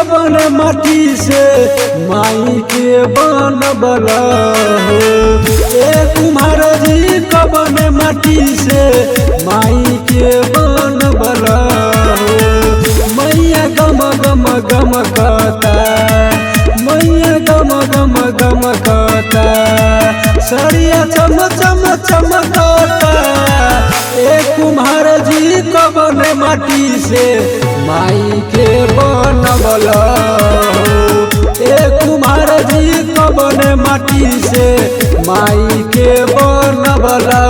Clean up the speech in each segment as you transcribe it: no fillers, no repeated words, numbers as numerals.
कबन माटी से माई के बनबल हो। ए कुम्हार जी कबन माटी से माई के बनबल हो। मैया गम गम गम कता, मैया गम गम गम कता, सरिया चम चम चमकता। ए कुम्हार जी कबन माटी से माई के बनबल हो। ए कुम्हार जी कबन माटी से माई के बनबल हो।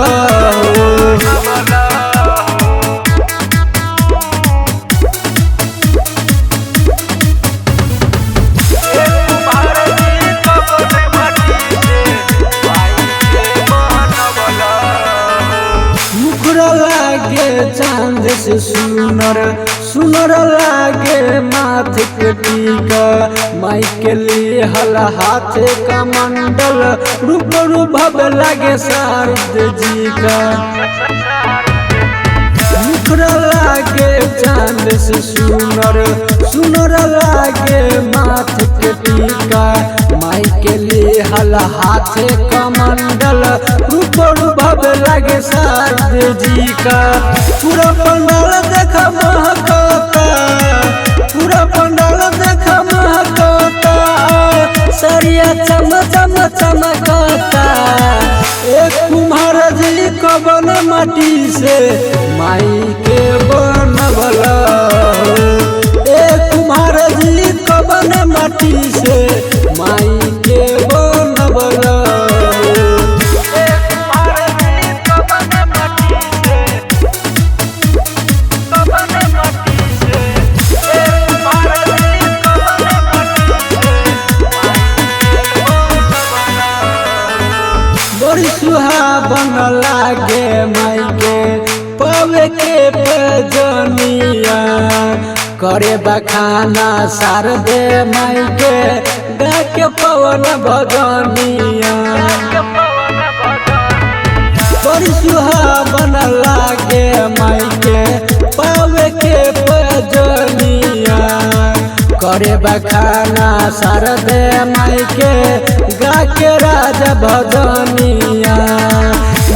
मुखरा लागे चांद से सुनर, सुनर लागे माथ के टीका। माई के लिए हल हाथ का मंडल, रूप रूप लागे शारद जी का। मुखरा लागे चांद से सुनर, सुनर लागे माथ के टीका। माई के लिए हल हाथ का मंडल, रूप रूप लागे शारद जी का। पूरा पंडाल देख महकता, पूरा पंडाल देख महकता, सरिया चम चम चमकता। एक कुम्हार जी कबन माटी से माई के बनबल हो। एक कुम्हार जी कबन माटी से माई के बनबल हो। बड़ी सुहावन लागे माई के पवे के पजनिया, करे बखाना शारदे माई के गा के पवन भजनिया। बड़ी सुहावन लागे माई के पवे के पजनिया, करे बखाना शारदे माई के गा के राजा भजनिया।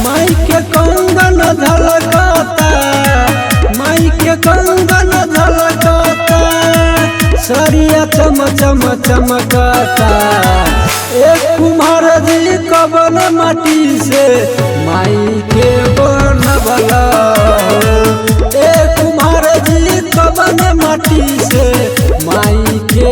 माई के कंगन झलकता, माई के कंगन झलकता, सरिया चम चम चमकता। एक कुम्हार जी कबन माटी से माई के बनबल हो। एक कुम्हार जी कबन माटी से माई के